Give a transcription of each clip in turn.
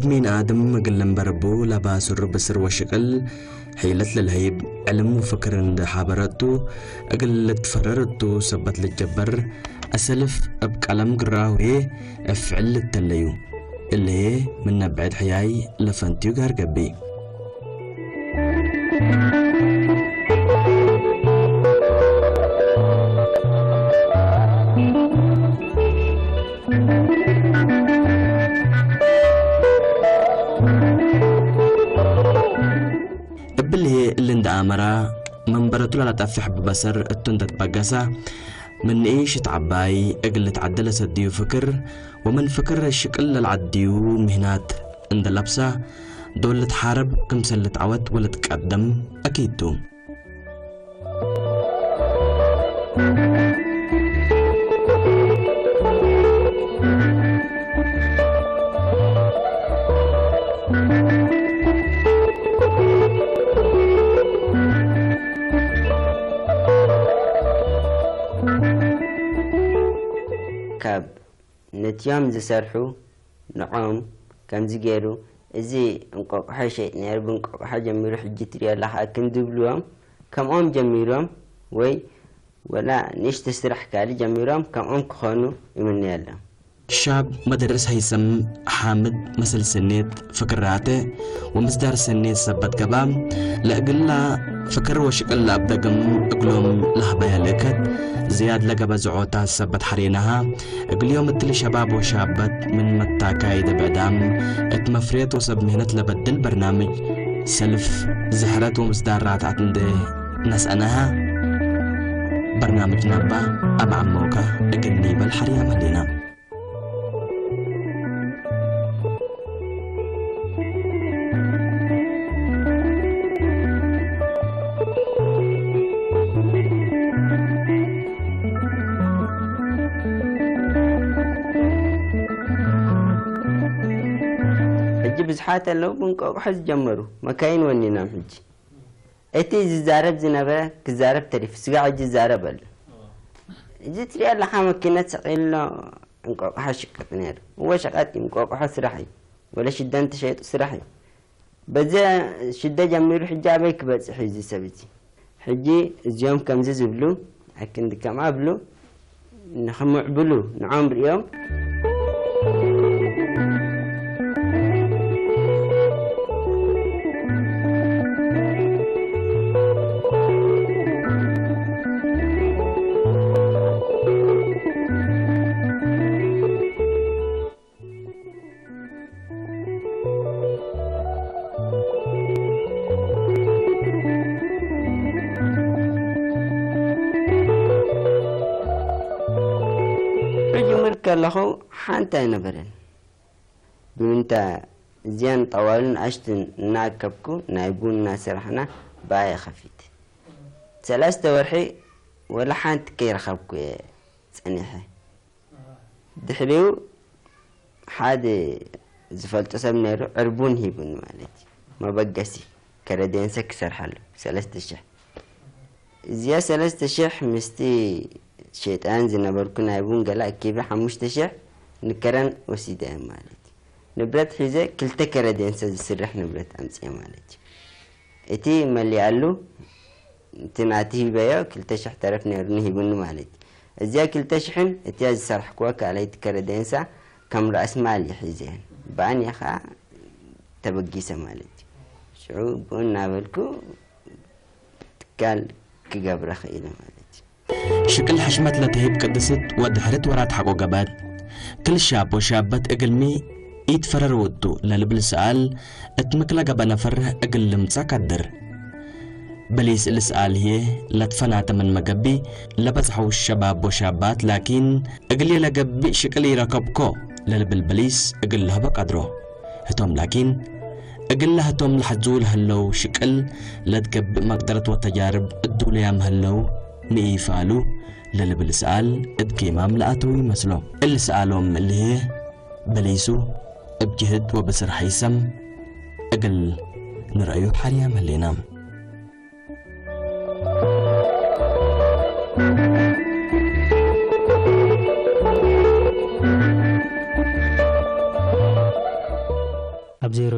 ሚን ኣድም እግል እምበር እቡ ላባስሩ ብስር ወሽቅል ሒለት ለልሀይብ ዕልም ወፍክር እንደ ሓበረቱ እግል ልትፈረርቱ ሰበት ልጀበር አሰልፍ እብ ቀለም ግራሁ ህዬ እፍዕል ልተለዩ። እለ ህዬ ምን ነብዐድ ሕያይ ለፈንትዩ ጋር ገብእ። እብልሄ እሊ እንደ አመራ መንበረቱ ላላጠፍሕ ብበሰር እቱ እንደ ትበገሳ፣ ምን ንኢሽ እት ዐባይ እግል ልትዓደ ለሰድዩ ፍክር፣ ወምን ፍክር ሽቅል ለልዓድዩ ምህናት እንደ ለብሳ፣ ዶል ልትሓረብ ክምሰል ልትዓወት ወልትቀደም አኪድ ቱ። ካብ ነትዮም ዝሰርሑ ንዖም ከምዚ ገይሩ፣ እዚ እንቆቅሖ ይሸይጥ ነይሩ፣ ብእንቆቅሖ ጀሚሩ ሕጂ ትሪኦ ኣለኻ ከም ዝብልዎም፣ ከምኦም ጀሚሮም ወይ ወላ ንእሽቶ ስራሕ ካልእ ጀሚሮም ከምኦም ክኾኑ ይምነየሎም። ሻብ መደርስ ሀይሰም ሓምድ መሰል ሰኔት ፍክራተ ወምስዳር ሰኔት ሰበት ገባ ለእግላ ፍክር ወሽቅል ለአብደግም እግሎም ለህበያ ልእከት ዝያድ ለገበ ዝዖታት ሰበት ሐሬናሃ እግልዮም እትሊ ሸባብ ወሻበት ምን መታካይ ደብዕዳም እት መፍሬት ወሰብ ምህነት ለበድል በርናምጅ ሰልፍ ዝሕረት ወምስዳር ራትዓት እንደ ነስአናሃ በርናምጅ ናባ አማዕመውካ እግል ኒበል ሐርያም ህሌና። ሕጂ ብዙሓት ኣለዉ ብእንቋቑሖ ዝጀመሩ መካይን ወኒኖም። ሕጂ እቲ ዝዛረብ ዝነበረ ክዛረብ ተሪፉ፣ ስጋዕ ሕጂ ይዛረብ ኣሎ። እዚ ትሪኦ ኣለኻ መኪና ሰቒሉ ኣሎ፣ እንቋቑሖ ሽቅጥ ነይሩ። እወ ሸቐጥ እዩ፣ እንቋቑሖ ስራሕ እዩ። ወለ ሽደ እንተሸይጡ ስራሕ እዩ። በዚ ሽደ ጀሚሩ ሕጂ ኣበይ ክበጽሕ እዩ እዚ ሰብ እዚ? ሕጂ እዚኦም ከምዚ ዝብሉ፣ ኣክንዲ ከምኣ ብሉ፣ ንኽምዕብሉ ንዖም ርእዮም። ክጅምር ከለኹ ሓንቲ ኣይነበረን። ብምንታ እዚያን ጠዋሉን ኣሽትን እናኣከብኩ ናይ ቡን እናሰራሕና ብኣየ ኸፊት። ሰለስተ ወርሒ ወላ ሓንቲ ከይረኸብኩ እየ ጸኒሐ። ድሕሪኡ ሓደ ዝፈልጦ ሰብ ነይሩ፣ ዕርቡን ሂቡኒ ማለት እዩ። መበገሲ ከረዴንሰ ክሰርሓሉ ሰለስተ ሽሕ። እዚኣ ሰለስተ ሽሕ ምስቲ ሸይጣን ዝነበርኩ ናይ ቡን ገላ ኣኪበ ሓሙሽተ ሽሕ ንከረን ወሲደ ማለት እዩ። ንብረት ሒዘ ክልተ ከረዴንሰ ዝስራሕ ንብረት ኣምፅኤ ማለት እዩ። እቲ መሊኣሉ እቲ ናቲ ሂበዮ ክልተ ሽሕ ተረፍ ነይሩኒ ሂቡኒ ማለት እዩ። እዚኣ ክልተ ሽሕን እቲኣ ዝሰራሕክዋ ካልኣይቲ ከረዴንሳ ከም ራእሲ ማል እየ ሒዘየን። ብኣን እየ ኸዓ ተበጊሰ ማለት እዩ። ሽዑ ብኡ እናበልኩ ትካል ክገብረ ኽኢለ ማለት እዩ። ሽቅል ሕሽመት ለትህብ ቅድስት ወድሕርት ወራት ሐቆ ገበት። ክል ሻብ ወሻበት እግልሚ ኢትፈረር ውጡ ለልብል ሰኣል እት ምክለ ገበ ነፈር እግል ልምጻ ካድር። በሊስ እሊ ሰኣል ህዬ ለትፈናተ ምን መገቢ ለበዝሐው ሸባብ ወሻባት ላኪን እግልዬ ለገብእ ሽቅል ኢረከብኮ ለልብል በሊስ እግል ለህበ ቀድሮ። ህቶም ላኪን እግለ ህቶም ለሐዙ ለህለው ሽቅል ለትገብእ መቅደረት ወተጃርብ እዱልያም ህለው ንኢፋሉ ለልብል ሰኣል እት ጌማም ለኣተው ይመስሎ። እሊ ሰኣሎም እሊ ህዬ በሊሱ እብ ጅህድ ወብስር ሐይሰም እግል ንረአዩ ሐርያም ህሌና።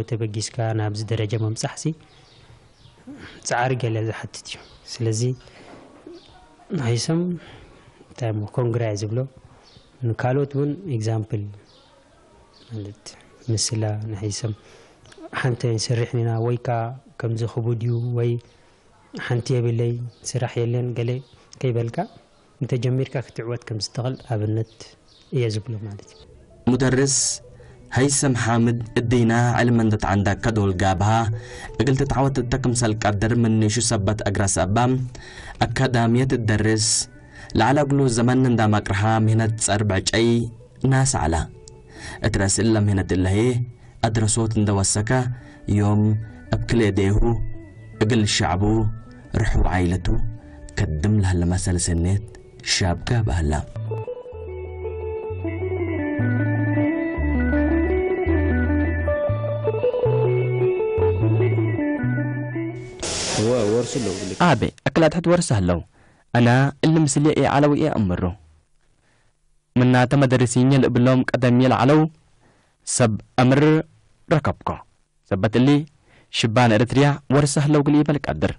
ተበጊስካ ናብዚ ደረጃ ምብጻሕሲ ጻዕሪ ገለ ዝሓትት እዩ። ስለዚ ንሃይሰም እንታይ እሞ ኮንግራ እየ ዝብሎ። ንካልኦት እውን ኤግዛምፕል ማለት ምስላ ንሃይሰም ሓንቲ ኣይንሰርሕን ኢና ወይ ከኣ ከምዚ ክቡድ እዩ ወይ ሓንቲ የብለይ ስራሕ የለን ገለ ከይበልካ እንተጀሚርካ ክትዕወት ከም ዝትኽእል ኣብነት እየ ዝብሎ ማለት እዩ። ሙደርስ ሃይሰም ሓምድ እድይና ዕልም እንድትዓንዳ ከዶል ጋብሃ እግል ትትዓወት እተ ክምሰል ቀድር ምንሹ ሰበት እግራ ሰባ ኣካዳምየት እደርስ ለዓለ እግሉ ዘመን እንዳማቅርሃ ምህነት ጸር ብዕጨይ ናስ ዓላ እትረስል ለምህነት እለሄ ኣድረሶት እንደወሰከ ዮም እብ ክልኤ ዴሁ እግል ሸዕቡ ርሑው ዓይለቱ ከድም ለህለ መሰል ሰኔት ሻብከ በህላ። ወርስ ኣለዉ ኣቤ ኣክላት ሕት ወርስ ኣለዉ ኣና እሊ ምስልየ እየ ዓለዊ እየ እምሩ ምናተ መደርሲኝ ልእብሎም ቀደም የልዓለው ሰብ ኣምር ረከብኮ። ሰበት እሊ ሽባን ኤርትርያ ወርሰ ህለው ግል ይበል ቀድር።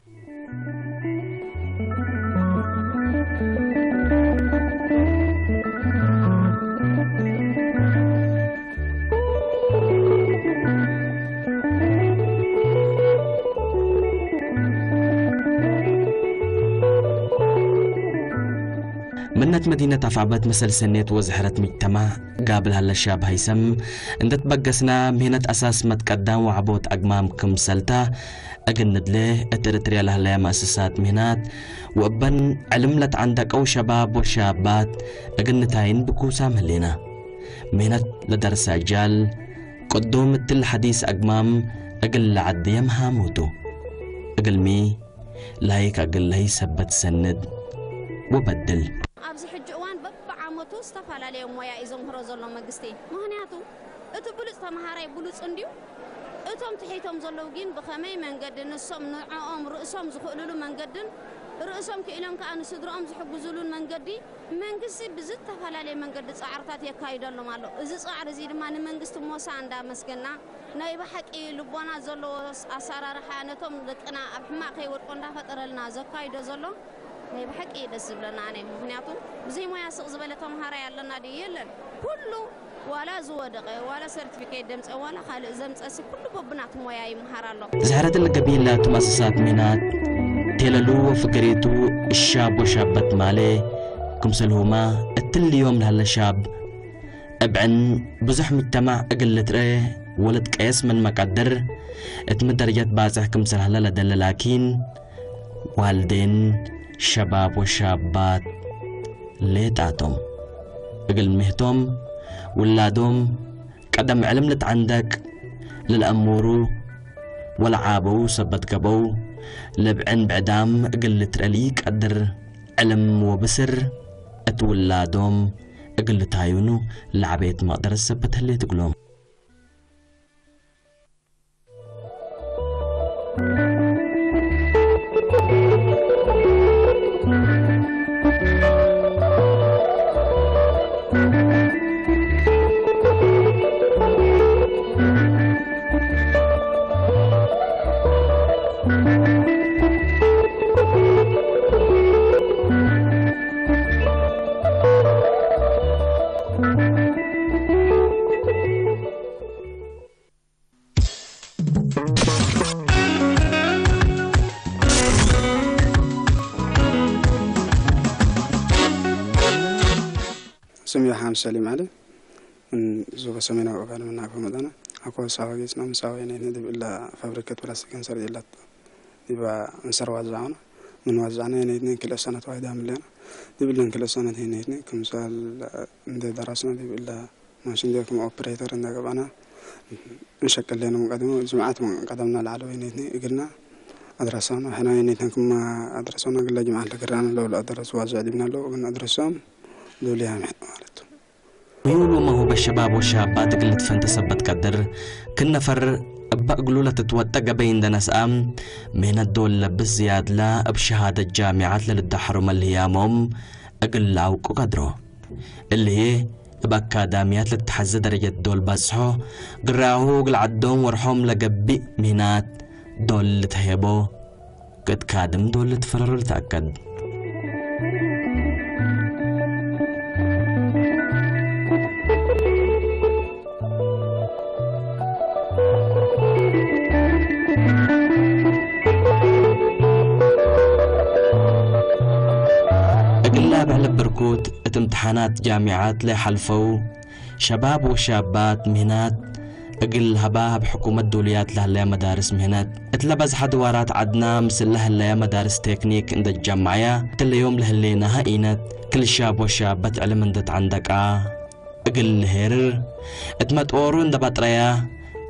ምነት መዲነት ኣፍዓበት መሰል ሰኔት ወዝሕረት ምጅተማዕ ጋብል ሃለሻብ ሃይሰም እንደትበገስና ምህነት ኣሳስ መትቀዳም ወዓቦት ኣግማም ክምሰልታ እግንድለ እትርትርያ ለህለያ መእሰሳት ምህናት ወእበን ዕልም ለትዓንደቀው ሸባብ ወሻባት እግንታይን ብኩሳም ህሌና ምህነት ለደርሰ እጃል ቅዱም እትል ሐዲስ ኣግማም እግል ለዓድየም ሃሙቱ እግልሚ ላይክ ኣግለይ ሰበት ሰንድ ወበድል። ኣብዚ ሕጂ እዋን በብዓመቱ ዝተፈላለየ ሞያ እዩ ዘምህሮ ዘሎ መንግስቲ። ምኽንያቱ እቲ ብሉፅ ተምሃራይ ብሉፅ እንድዩ፣ እቶም ትሒቶም ዘለዉ ግን ብኸመይ መንገዲ ንሶም ንዕኦም ርእሶም ዝኽእልሉ መንገድን ርእሶም ክኢሎም ከዓ ንስድርኦም ዝሕግዙሉን መንገዲ መንግስቲ ብዝተፈላለየ መንገዲ ፃዕርታት የካይደሎም ኣሎ። እዚ ፃዕሪ እዚ ድማ ንመንግስቲ ሞሳ እንዳመስገና ናይ ብሓቂ ልቦና ዘለዎ ኣሰራርሓ ነቶም ደቅና ኣብ ሕማቕ ከይወድቁ እንዳፈጠረልና ዘካይዶ ዘሎ ናይ ብሓቂ እዩ ደስ ዝብለና። ኣነ ምኽንያቱ ብዘይ ሞያ ስቕ ዝበለ ተምሃራይ ኣለና ድዩ? የለን። ኩሉ ዋላ ዝወደቐ ዋላ ሰርቲፊኬት ደምፀ ዋላ ካልእ ዘምፀሲ ኩሉ በብናቱ ሞያ ይምሃር ኣሎ። ዝሕረትል ገቢላ ቱማስሳት ሚናት ቴለሉ ወፍገሬቱ እሻብ ወሻበት ማለ ክምሰልሁማ እትልዮም ላለ ሻብ እብዕን ብዙሕ ምጅተማዕ እግል ልትረ ወለትቀየስ ምን መቀድር እት ምደረጀት ባጽሕ ክምሰል ሀለ ለደለ ላኪን ዋልዴን ሸባብ ወሻባት ሌጣቶም እግል ምህቶም ውላዶም ቀደም ዕልም ልትዓንደቅ ልልአሙሩ ወለዓበው ሰበት ገበው ልብዕን ብዕዳም እግል ልትረ ልኢቀድር ዕልም ወብስር እት ውላዶም እግል ልታዩኑ ለዓቤት መቅደረት ሰበት ህሌት እግሎም። ስም ዮሓንስ ሰሊም ዓሊ። ዞባ ሰሜናዊ ኦጋዴን መናገፊ መጠና ኣኮ ሳዋ ጌጽና ምሳዋ የኔ ንድብ እላ ፋብሪከት ፕላስቲክ እንሰር የላት ዲባ እንሰር ዋዛዓና ምን ዋዛዕና የኔ ንን ክልእ ሰነት ዋይዳ ምለና ድብ እለን ክልእ ሰነት የኔ ንን ክምሳል እንደ ደራስና ድብ እላ ማሽን ዲያ ክም ኦፕሬተር እንደ ገባና እንሸቅል ለና ቀደም ጅምዓት ቀደምና ለዓለ የኔ እግልና ኣድረሳና ሕና የኔ ንን ክማ ኣድረሳና ግላ ጅምዓት ለግራና ለውላ ኣደረስ ዋዛ ዲብና ለው ግን ኣድረሳም ሉልያ ማለት። ምዩሉ መሁበ ሸባብ ወሻባት እግል ልትፈንተ ሰበት ቀድር፣ ክነፈር እበ እግሉ ለትትወጠ ገበይ እንደ ነስአ፣ ምህነት ዶል ለብስ ዝያድላ እብ ሸሃደት ጃሚዓት ለልዳሐሩ መልህያሞም እግል ለአውቁ ቀድሮ። እሊ ህዬ እብ አካዳምያት ለተሐዘ ደረጀት ዶል በጽሖ፣ ግራሁ እግል ዐዶም ወርሖም ለገብእ ሚህናት ዶል ልትሀየቦ፣ ቅድ ካድም ዶል ልትፈረሮ ልትአከድ። እግላ ብዕል ብርኩት እት እምትሓናት ጃሚዓት ለሓልፈው ሸባብ ወሻባት ምህናት እግል ሀባ ሀብ ሕኩመት ዱልያት ለህለያ መዳርስ ምህነት እት ለበዝሐ ድዋራት ዐድና ምስል ለህለያ መዳርስ ቴክኒክ እንደ ጀማዕያ እትለ ዮም ለህሌናሃ ኢነት ክል ሻብ ወሻበት ዕልም እንደ ተዐንደቃ እግል ልሄርር እት መጦሩ እንደ ባጥረያ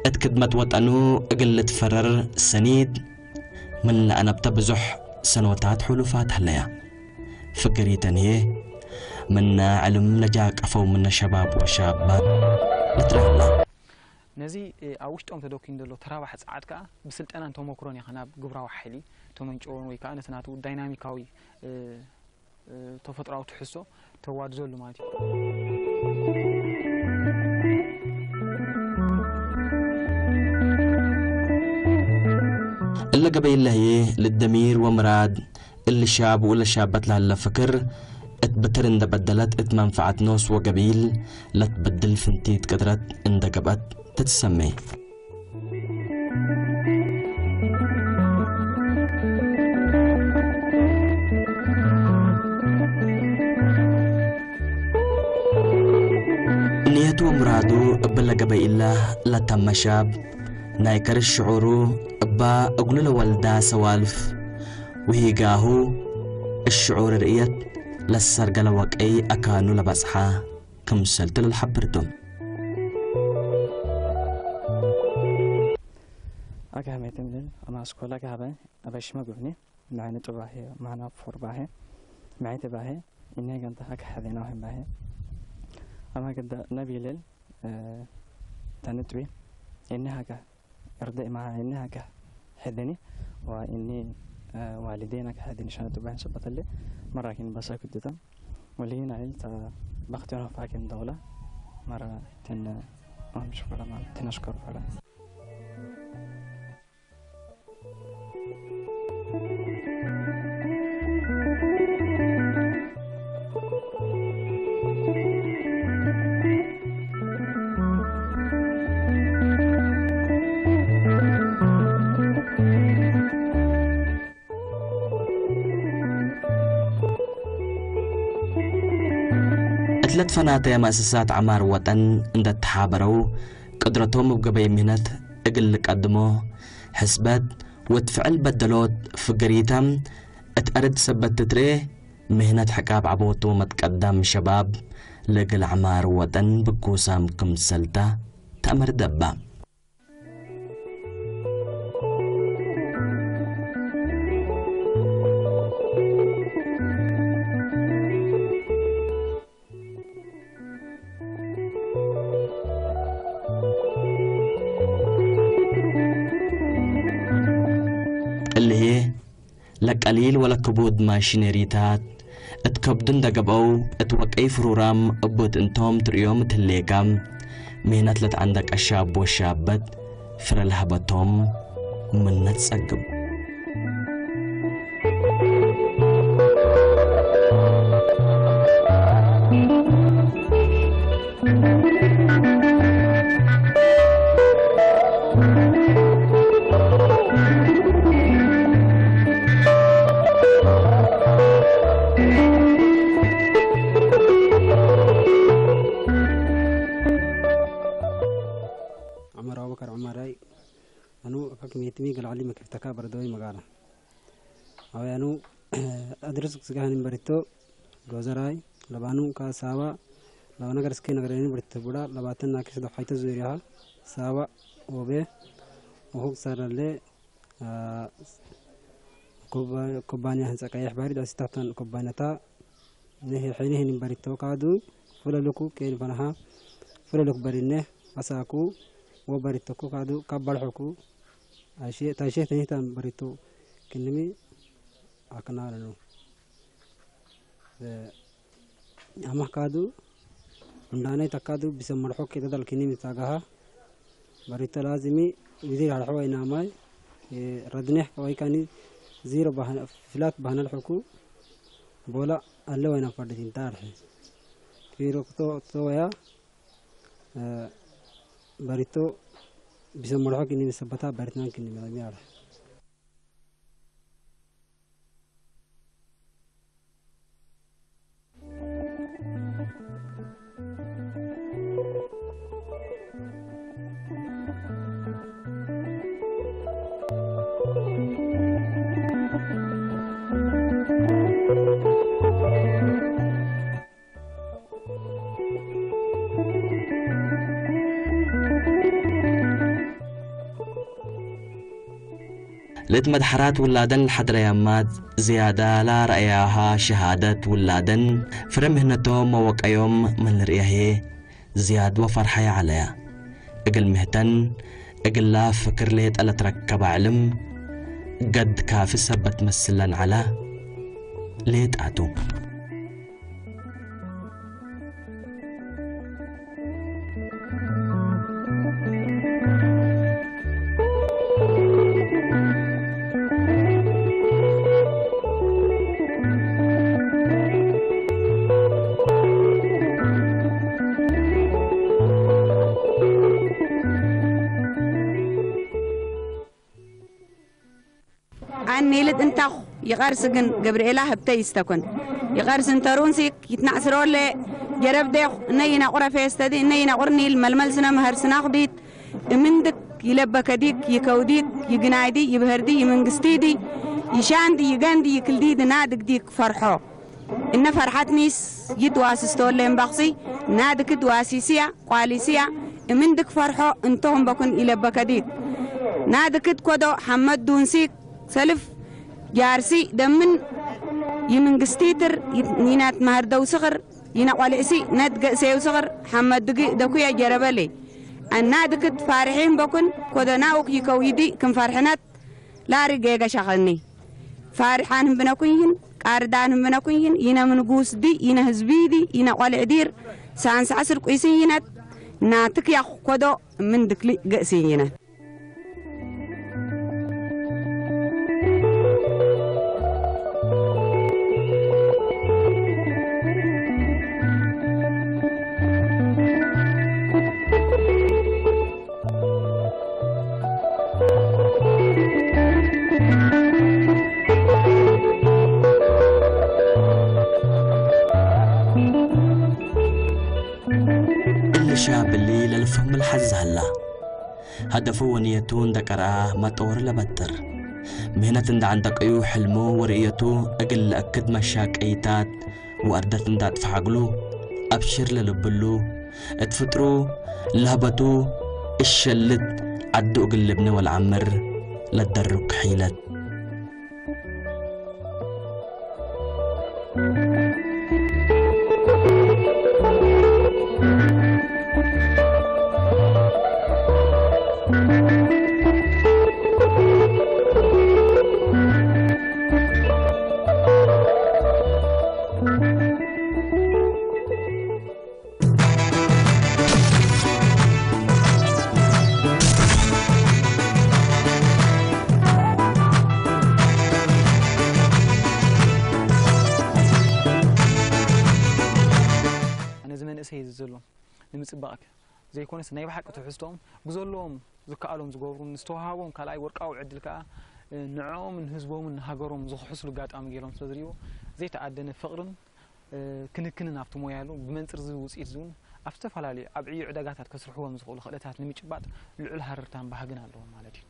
እት ክድመት ወጠኑ እግል ልትፈረር ሰኒድ ምን ለአነብተ ብዙሕ ሰኖታት ሕሉፋት ሀለያ። ፍክሪተን ህዬ ምነ ዕልም ለጃቀፈው ምነ ሸባብ ወሻባት ልትረህላ። ነዚ ኣብ ውሽጦም ተደኩዩ ዘሎ ተራባሒ ጸዓት ከኣ ብስልጠናን ተሞክሮን ኢኻ ናብ ግብራዊ ሓይሊ ተመንጭዎን ወይ ከኣ ነቲ ናቱ ዳይናሚካዊ ተፈጥሮኣዊ ትሕዝቶ ተዋድዘሉ ማለት እዩ። እለ ገበይ ለህዬ ልደሚር ወምራድ እሊ ሻብ ወእለ ሻበት ለሀለ ፍክር እት ብትር እንደ በደለት እት መንፈዐት ኖስ ወገቢል ለትበድል ፍንቲት ቅድረት እንደ ገብአት ትትሰሜ። ንየቱ ወምራዱ እብለ ገበይ እላ ለተመ ሻብ ናይ ከርስ ሽዑሩ እባ እግሉ ለወልዳ ሰዋልፍ ውሂጋሁ እሽዑር ርእየት ለሰርገለ ወቀይ አካኑ ለበጽሓ ክምሰልቱ ለልሐብር ቶም። አጋህመ ትምልል አማስኮላ ጋህበ አበሽመ ጉብኒ መዕኒ ጥባሄ ማና ፎርባሄ መዕኒ ጥባሄ እኔ ገንታ ሀከ ሐዜና ወህም ባሄ አማ ገዳ ነቢልል ተንጥቢ እኔ ሀከ እርደ ማዓ እኔ ሀከ ሐደኒ ወእኔ ዋሊዴና ከሐደኒ ሸነ ጥባሄን ሰበተለ መራኪን በሳ ክድተም ወሊና ኢል ተ በክቴኖ ፋኪን ደውላ መራ ትን አምሽ ፈለማ ትነሽከሩ ፈለማ እት ለትፈናተየ መእሰሳት ዐማር ወጠን እንደ ተሓበረው፣ ቅድረቶም እብ ገበይ ምህነት እግል ልቀድሞ፣ ሕስበት ወእት ፍዕል በደሎት ፍግሪታም እት አርድ ሰበት ትትርኤ፣ ምህነት ሕቃብ ዐቦት ወመትቀዳም ሸባብ ለእግል ዐማር ወጠን ብጉሳም ክምሰልታ ተአመርደ እባ። እሊ ህዬ ለቀሊል ወለክቡድ ማሽነሪታት እት ከብዱ እንደ ገብአው፣ እት ወቀይ ፍሩራም እቡ እት እንቶም ትርእዮም እት ህሌካ፣ ምህነት ለትዐንደቀ ሻብ ወሻበት ፍረ ለሀበቶም ምነ ትጸግብ። ዑመር አቡበከር ዑመራይ አኑ አካክሜትሚ ገልዓሊ መክፍተካ በረደወይ መጋላ አወያኑ አድርስ ስጋህን በሪቶ ዶዘራይ ለባኑ ካ ሳባ ለባና ገርስኬ ነገረኒ በሪቶ ቡዳ ለባተን ናክሽ ዶ ሓይተ ዙሪያ ሳባ ኦቤ ኦሁክ ሳራለ ኩባንያ ህንፃ ቀያሕ ባሕሪ ዳሲታታን ኩባንያታ ንሕንሕን በሪቶ ካዱ ፍለልኩ ኬን ፈነሃ ፍለልኩ በሪነ አሳኩ ወበሪቶኩ ካዱ ካብ ባልሖኩ ታይሼ ተኒህታን በሪቶ ክንሚ አክናለኑ አማህ ካዱ Hundaanee takkaa duu bisa marxoo kee dadal kinii mitaa gahaa. Barita laazimi wizir harxoo inaa maay. Radneex waykani ziro flat bahanal xuku. Bola alle wayna fardatin taarxe. Fiiro kutoo too wayaa. Barito bisa marxoo kinii bisa bataa baritnaan kinii mitaa miyaara. ለትመድሓራት ውላደን ለሓድረያ ማት ዝያዳ ላረኣያሃ ሸሃደት ውላደን ፍረ ምህነቶም መወቀዮም ምን ርእያሄ ዝያድ ወፈርሓያ ዓለያ። እግል ምህተን እግላ ፍክር ሌጠ ለትረከባ ዕልም ገድ ካፊ ሰበት መስለን ዓላ ሌጣቱ። ኣን ኒልድ እንታኹ ይቐርስ ግን ገብርኤላ ህብተ ይስተኩን። ይቐርስ እንተሩንሲክ ይትናዕስሮለ ጀረብዴኹ እነ ይናቑረ ፌስተዲ እነ ይናቑር ኒል መልመል ስነ ምህር ስናኹዲት እምንድክ ይለበከዲክ ይከውዲክ ይግናይዲ ይብህርዲ ይምንግስቲዲ ይሻንዲ ይገንዲ ይክልዲዲ ናድግዲክ ፈርሖ። እነ ፈርሓትኒስ ይትዋስስቶለ እምባኽሲ ናድክድ ዋሲስያ ቋሊስያ እምንድክ ፈርሖ እንተኹም በኩን ኢለበከዲክ ናድክድ ኮዶ ሓመድ ዱንሲክ ሰልፍ ጃርሲ ደምን ይምንግስቲትር ይናት ማህር ደውስኽር ይነቆልዕሲ ነት ገእሰ የውስኽር ሓመድ ድግ ደኩየ ጀረበሌ። ኣናድክድ ፋርሒን በኩን ኮዶ ናኡክ ይከውይዲ ክም ፈርሕነት ላሪ ጌገ ሸኸኒ። ፋሪሓን ህምብነኩን ይህን ቃርዳን ህምብነኩን ይህን ይነ ምንጉስ ዲ ይነ ህዝቢ ዲ ይነ ቆልዕ ዲር ሳንሳዕስር ቁይስን ይነት ናትክ ያኹ ኮዶ ምን ድክሊ ገእስን ይነት። እልሻ ብሊ ለልፍህም ልሓዝ ዛህላ። ሀደፉ ወንየቱ እንደ ቀርአ መጠወር ለበጥር። ምህነት እንደ ዐንደቀዩ ሕልሙ ወርእየቱ እግል ለእክድ መሻቀይታት ወአርደት እንዳጥፍሓግሉ አብሽር ለልብሉ እት ፍጥሩ ለህበቱ እሸልት ዐዱ እግል ልብኒ ወለዐምር ለደርብ ክሒለት። ኣነ እዚ መንእሰይ እዚ ዘሎ ንምጽባቕ ዘይኮነስ ናይ ብሓቂ ትሕዝቶኦም ብዘለዎም ዝከኣሎም ዝገብሩን ዝተዋሃቦም ካልኣይ ወርቃዊ ዕድል ከኣ ንዕኦምን ንህዝቦምን ንሃገሮም ዝኽሕስሉ ኣጋጣሚ ገይሮም ስለ ዝርእይዎ ዘይተኣደነ ፍቕርን ክንክንን ኣብቲ ሞያሉ ብመንጽር እዚ ውጽኢት እዚ እውን ኣብ ዝተፈላለዩ ኣብ ዕዮ ዕዳጋታት ከስርሕዎም ዝኽእሉ ክእለታት ንምጭባጥ ልዑል ሃረርታን ባህግን ኣለዎም ማለት እዩ።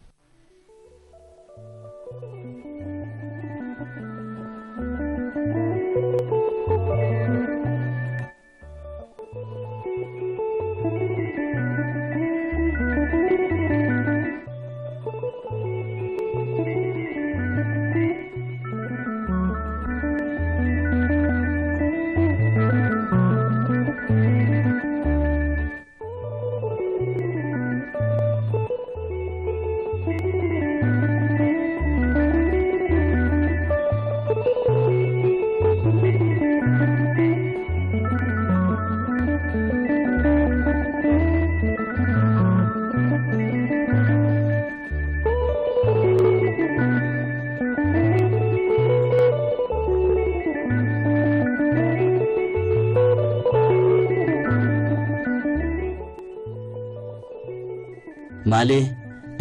ባሌ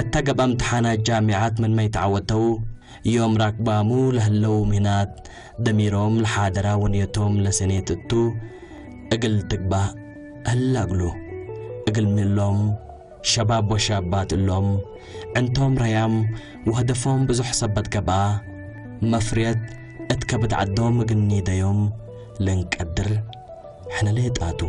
እተገብአ እምትሓናት ጃሚዓት ምን መይተዓወተው ዮም ራክባሙ ለህለው ሚናት ደሚሮም ለሓደራ ወንየቶም ለሰኔት እቱ እግል ትግባእ ህላ እግሉ። እግል ሚሎም ሸባብ ወሻባት እሎም ዕንቶም ረያም ወህደፎም ብዙሕ ሰበት ገብአ መፍርየት እት ከብድ ዓዶም እግል ኒደዮም ለንቀድር ሕነ ሌጣቱ።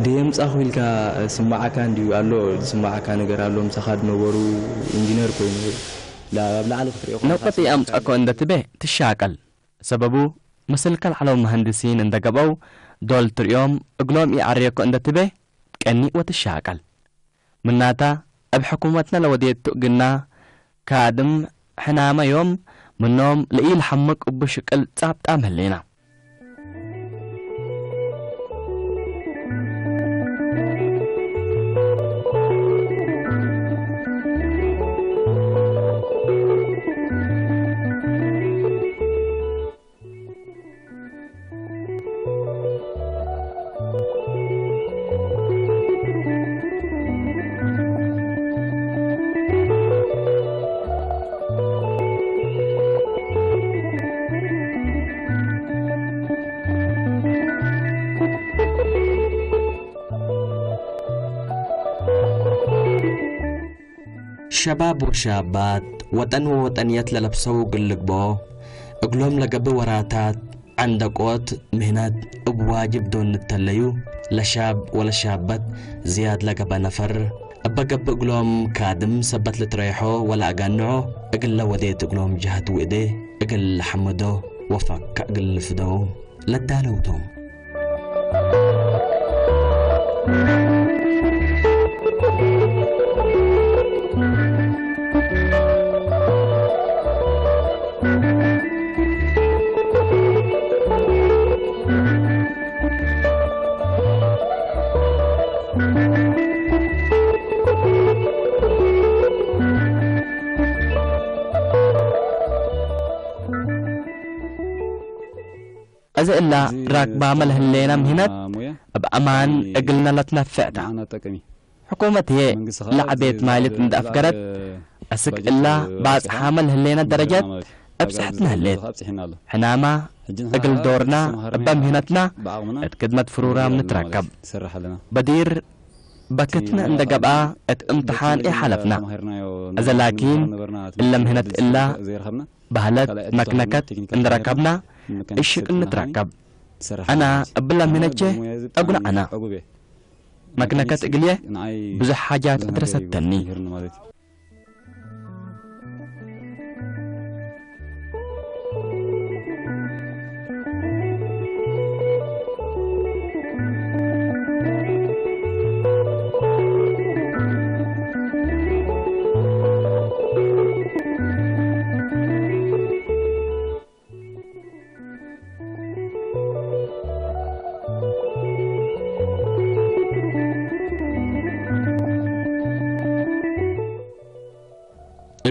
ድየምጻኹ ኢልካ ስማዓካ እንድዩ ኣሎ፣ ዝስማዓካ ነገር ኣሎ፣ ምሳኻ ዝነበሩ ኢንጂነር ኮይኑ ላ-፣ ኣብ ላዕሊ ክትሪኦ ከለኻ ነውቀት ስማዓካ ይኣምጻኮ እንደ ትቤ ትሻቀል። ሰበቡ፣ ምስል ከልዓለው መሃንድሲን እንደ ገብአው ዶል ትርእዮም እግሎም ይዓርየኮ እንደ ትቤ ትቀኒእ ወትሻቀል። ምናታ፣ እብ ሕኩመትና ለወዴት ቱእግና ካድም ሕናመ ዮም ምኖም ለኢልሐምቅ እቡ ሽቅል ጻብጣም ህሌና። ሸባብ ወሻባት ወጠን ወወጠንየት ለለብሰው እግል ልግቦ፣ እግሎም ለገብእ ወራታት፣ ዐንደቆት፣ ምህነት እብ ዋጅብ ዶል ንተለዩ፣ ለሻብ ወለሻበት ዝያድ ለገብአ ነፈር፣ እበ ገብእ እግሎም ካድም ሰበት ልትረይሖ ወለአጋንዖ፣ እግለ ወዴት እግሎም ጀህት ውእዴ እግል ለሐምዶ ወፈካ እግል ልፍደው ለዳለው ቶም። እዚ እላ ራክባመ ለህሌና ምህነት እብ አማን እግልነ ለትነፍዕ ተ። ሕኩመት ህዬ ለዐቤት ማይልት እንደ አፍገረት፣ አስክ እላ ባጽሓመ ለህሌና ደረጀት እብጽሕትነ ህሌት። ሕናማ እግል ዶርና እበ ምህነትና እት ክድመት ፍሩራም ንትረከብ። በዲር በክትነ እንደ ገብአ እት እምትሓን ኢሓለፍና። እዘ ላኪን እለ ምህነት እላ ባህለት መክነከት እንደ ረከብና እሽቅ ንትረከብ። አና እብላ ምህነቼ አጉና አና መክነከት እግልየ ብዙሕ ሓጃት አድረሰተኒ።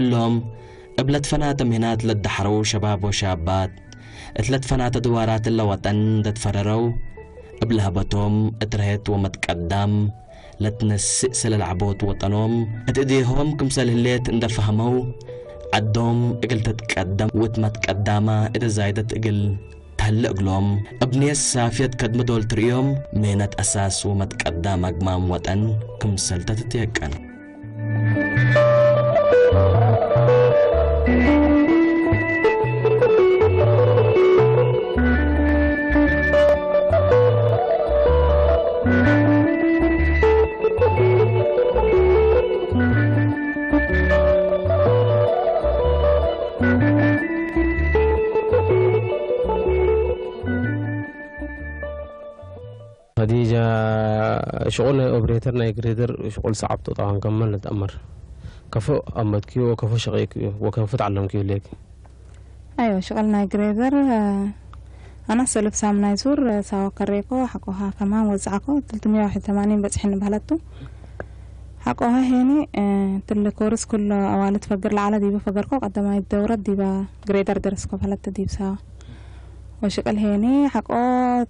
እሎም እብ ለትፈናተ ምህናት ለትደሐረው ሸባብ ወሻባት፣ እት ለትፈናተ ድዋራት እለ ወጠን ለትፈረረው፣ እብ ለሀበቶም እት ረሀት ወመትቀዳም ለትነስእ ሰለል ዐቦት ወጠኖም፣ እት እዴሆም ክምሰል ህሌት እንደ ፈህመው፣ ዐዶም እግል ትትቀደም ወእት መትቀዳማ እተ ዛይደት እግል ተህለ እግሎም፣ እብ ንየት ሳፍየት ከድመ ዶል ትርእዮም፣ ምህነት አሳስ ወመትቀዳም አግማም ወጠን ክምሰል ተትትየቀን። ሽቑል ናይ ኦፕሬተር ናይ ግሬደር ሽቑል ሰዓብ ተጣዋን ከመን ልትኣመር ከፎ ኣመትክዮ ወከፎ ሸቐይክዮ ወከፎ ተዓለምክዮ ሌክ። ኣይወ ሽቕል ናይ ግሬደር ኣና ሰልፍ ሳም ናይ ዙር ሳወ ከሬኮ ሓቆኻ ከማን ወዛዕኮ ትልትሚያ ዋሕድ ተማኒን በጽሕኒ ባህለቱ ሓቆኻ ሄኒ ትል ኮርስ ኩሎ ኣዋልድ ፈግር ለዓለ ዲበ ፈገርኮ ቀደማይ ደውረት ዲባ ግሬደር ደረስኮ ባህለቱ ዲብ ሳወ ወሽቅል ሄኒ ሓቆ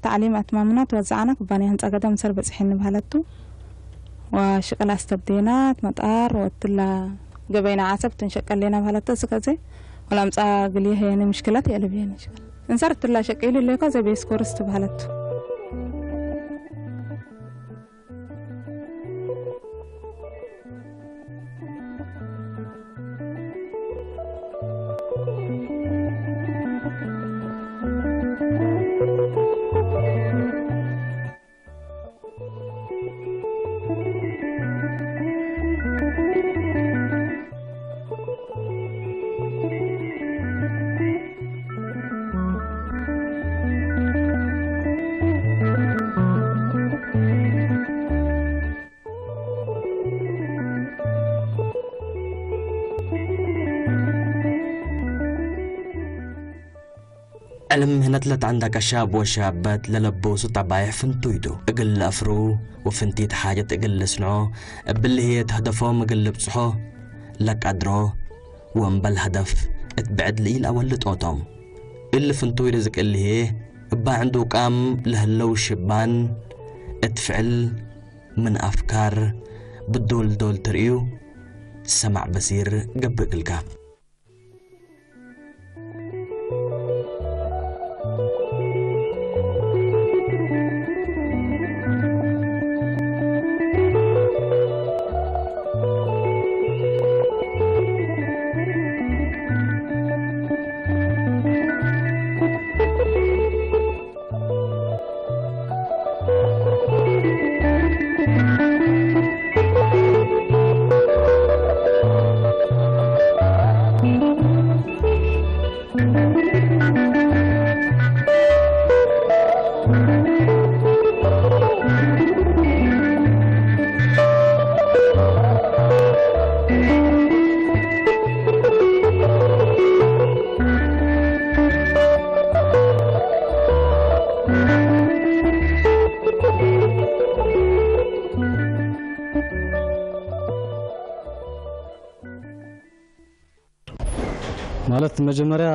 ታዕሊም ኣትማምና ተወዛዓና ኩባንያ ህንፃ ገዳ ምሰር በፅሒኒ ባህለቱ ወሽቅል ኣስተብዴና ትመጣር ወትላ ገበይና ዓሰብ ትንሸቀሌና ባህለቱ ስከዜ ወላምፃ ግልየ ሄኒ ምሽክላት የልብየኒ ሽቅል እንሰር ትላ ሸቂሉ ሌኮ ዘቤስ ኮርስ ትባህለቱ ዕልም ህነት ለተዓንዳ ቀሻብ ወሻበት ለለቦሱ ጠባይሕ ፍንቱይቱ እግል ለአፍሩ ወፍንቲት ሓጀት እግል ልስንዖ እብልህየት ህደፎም እግል ልብጽሖ ለቀድሮ ወእምበል ህደፍ እት ብዕድ ልኢል አወልጦቶም። እሊ ፍንቱይ ርዝቅ እልህየ እባ ዕንዱ ቃም ለህለው ሽባን እት ፍዕል ምን አፍካር ብዶል ዶል ትርእዩ ሰማዕ በሲር ገብእ እግልካ። ማለት መጀመርያ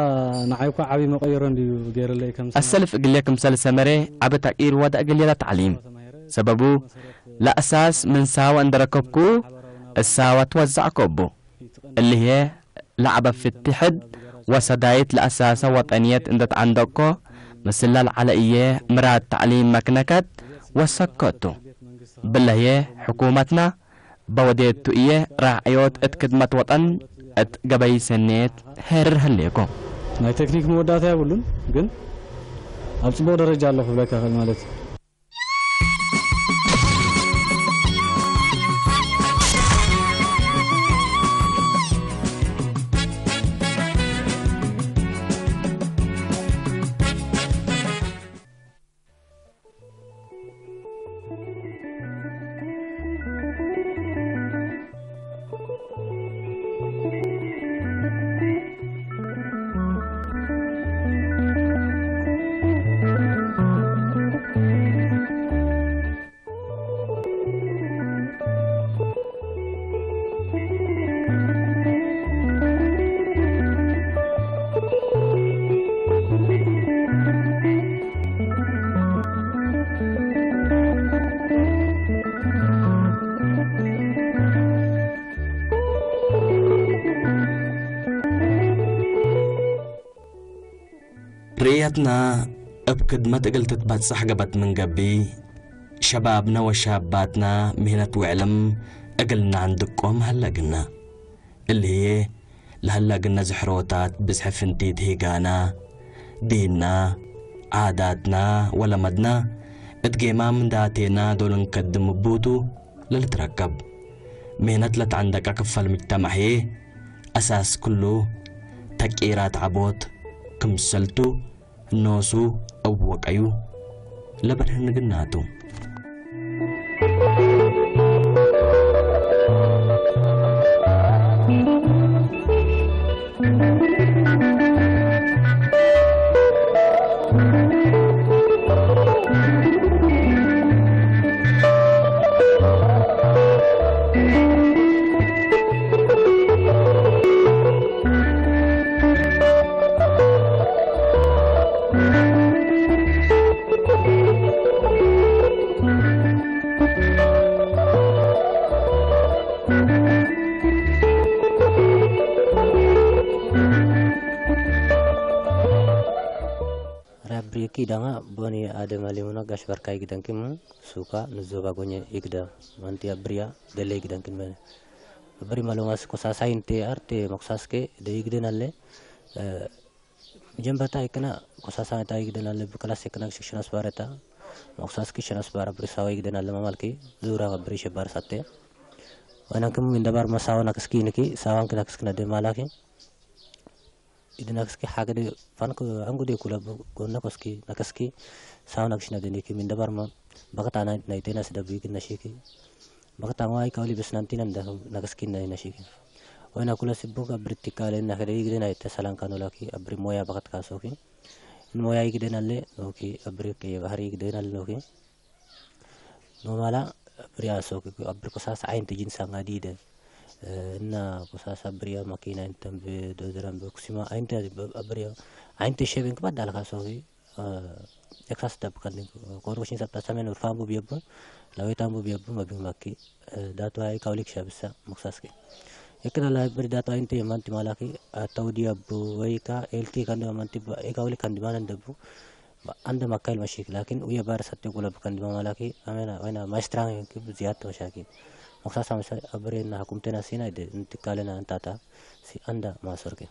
ንዓይ እኳ ዓብዪ መቐየሮ እንድዩ ገይረለይ ከም ሰብ። السلف እግልየ ክምሰል ሰመረ ዓቢ ታቂር ዋዳ እግልየ ላ ተዕሊም ሰበቡ ለእሳስ ምን ሳዋ እንደረከብኩ እሳዋ ትወዛዕኮ እቡ እልህየ ለዓበ ፍትሕድ ወሰዳይት ለእሳሰ ወጠንየት እንደተዓንደቅኮ ምስላ ለዓለ እየ ምራድ ተዕሊም መክነከት ወሰከቱ ብለህየ ሕኩመትና በወዴቱ እየ ራዕዮት እት ክድመት ወጠን እት ገበይ ሰኔት ሄርር ህሌኮ። ናይ ቴክኒክ መወዳእታ የብሉን፣ ግን ኣብ ጽቡቕ ደረጃ ኣሎ ክብለካ እኽእል ማለት እዩ። ርእየትና እብ ክድመት እግል ትትበጽሕ ገበት ምን ገብእ፣ ሸባብና ወሻባትና ምህነት ወዕልም እግል ነዐንድቆም ሀለግና። እሊ ህዬ ለሀለግነ ዝሕሮታት ብዝሒ ፍንቲት ሂጋና፣ ዲንና፣ ዓዳትና ወለመድና እት ጌማም እንዳቴና ዶል እንከድም እቡ ቱ ለልትረከብ። ምህነት ለተዐንደቀ ክፈል ምጅተማዕ ህዬ አሳስ ክሉ ተቅይራት ዐቦት ክምሰል ቱ፣ ኖሱ እብ ወቀዩ ለበርህ ንግናቱ። Rabri ki danga boni ade malimuna gash barkai gidankim suka nuzoba gonye igda manti abriya dele gidankin men. Abri malumas kosasa inte arte moksaske de igden alle. Jembata ikna kosasa ta igden alle buklas ikna shishnas barata. Moksaski shnas bara brisawa igden alle mamalki zura abri shebar satte. Wanankim indabar masawa nakiski niki sawan kinakiskna de malaki. Idina kiski hagde fanku angude kula gonna koski nakaski sauna kishna deni ki min dabar ma bakata na na itena sida bigin nashiki bakata wa ai kawli bes nanti nan da nakaski na nashiki. Waina kula sibuk abri tikale na hede igde na ita salan kanulaki abri moya bakat kasoki. In moya igde nalle oki abri ke bahari igde nalle oki. Nomala abriya soki abri kosas ainte jinsa ngadide. Na kosas abriya makina intan be dozran be kusima ainte abriya ainte sheben kebadal kasoki. Eksas dab kandi koroshin sabta samen urfan bu biyabu lawetan bu biyabu mabing maki. Datu ai kaulik shabisa muksaski. Ekna la beri datu ainte manti malaki atau dia bu waika elki kandi manti ba e kaulik kandi manan dabu. Anda makail mashik lakin uya bar satte gula bukan di mamalaki amena wena maestrang yang kibu ziat mashaki. Maksasa masa abrena hukum tena sina de intikalena antata si anda masurke.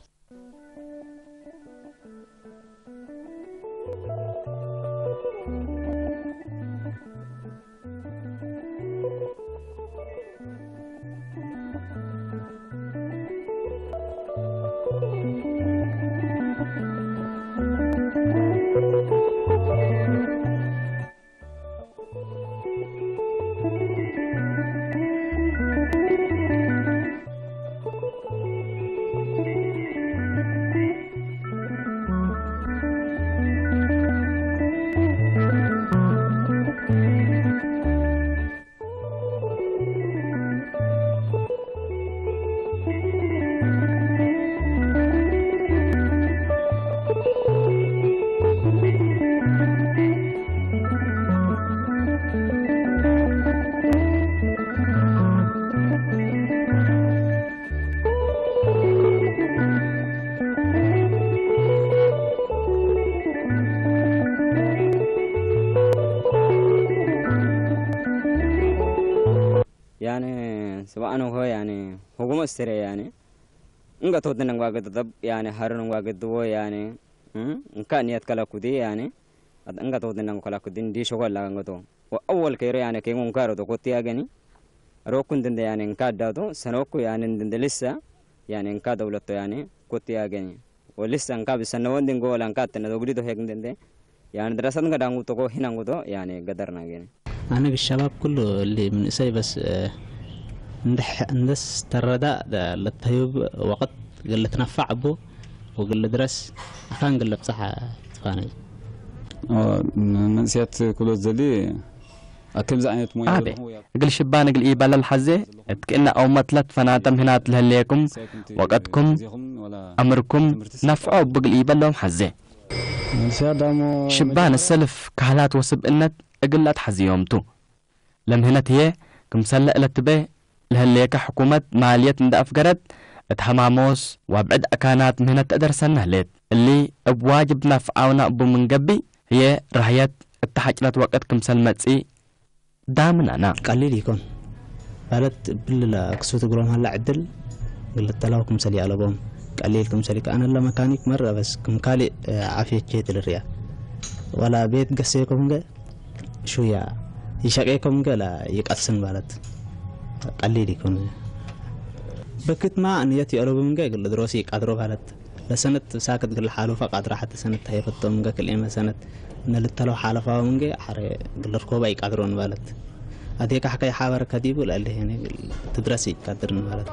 Yaani saba'an hoo yaani hoguma sire yaani nga tot nang wagad dab yaani harun wagad wo yaani nga niyat kala kudi yaani nga tot nang kala kudi ndi shogol la nga to. Wa awwal kayro yaani ke ngun karo to koti agani rokun dende yaani nga dato sanoku yaani dende lissa yaani nga dawlato yaani koti agani. Wa lissa nga bisa no wandin go la nga tana dogri do hek dende. Yaani darasat nga dangu to ko hinangu to yaani gadar na gani. Ana bishabab kullu li min isay bas. Ndah ndas tarada da latayub waqt. Galla tnafa abu wa galla dras. Akan galla bsaha. Tfana. Mensiat kullu zali. Akem za ayat moya. Abe. Gil shibban gil ibalal haze. Etkina aw matlat fanatam hinat lahleykum. Waqatkum. Amrkum. Naf'u bigil ibalom haze. ሽባን ሰልፍ ካህላት ወስብእነት እግል ኣትሓዝዮምቱ። ለምህነት ህየ ክምሰለ እለትበ ለህሌከ ሕኩመት ማልየት እንደ ኣፍገረት እት ሃማሞስ ዋብዕድ ኣካናት ምህነት ተእደርሰና ህሌት። እሊ እብ ዋጅብ ናፍዓውና እቡ ምንገቢ ህየ ራህየት እተሓጭለት ወቅት ክምሰል መጺ ዳምናና። ቀሊል ይኮን ማለት ብልላ ክሱት እግሮም ሀላ ዕድል ግልተላው ክምሰል ያለቦም ቀሊል ክምሰል ይከኣነለ መካኒክ መረ በስ ክም ካልእ ዓፍየቼ ትልርያ ዋላ ቤት ገሰየኩም ገ ሹያ ይሸቄኩም ገ ላ ይቀስን ማለት ቀሊል ይኮን። በክትማ ንየት የለቡ ምንገ ግል ድሮሲ ይቃድሮ ማለት ለሰነት ሳክት ግል ሓሉፋ ቃድራ ሓቲ ሰነት ታየፈቶም ገ ክልኤመ ሰነት ነልተለው ሓለፋዊ ምንገ ሓረ ግል ርኮባ ይቃድሮን ማለት። ኣዴካ ሕከይ ሓበርከ ዲቡ ለእልህን ይብል ትድረሲ ካድርን ማለት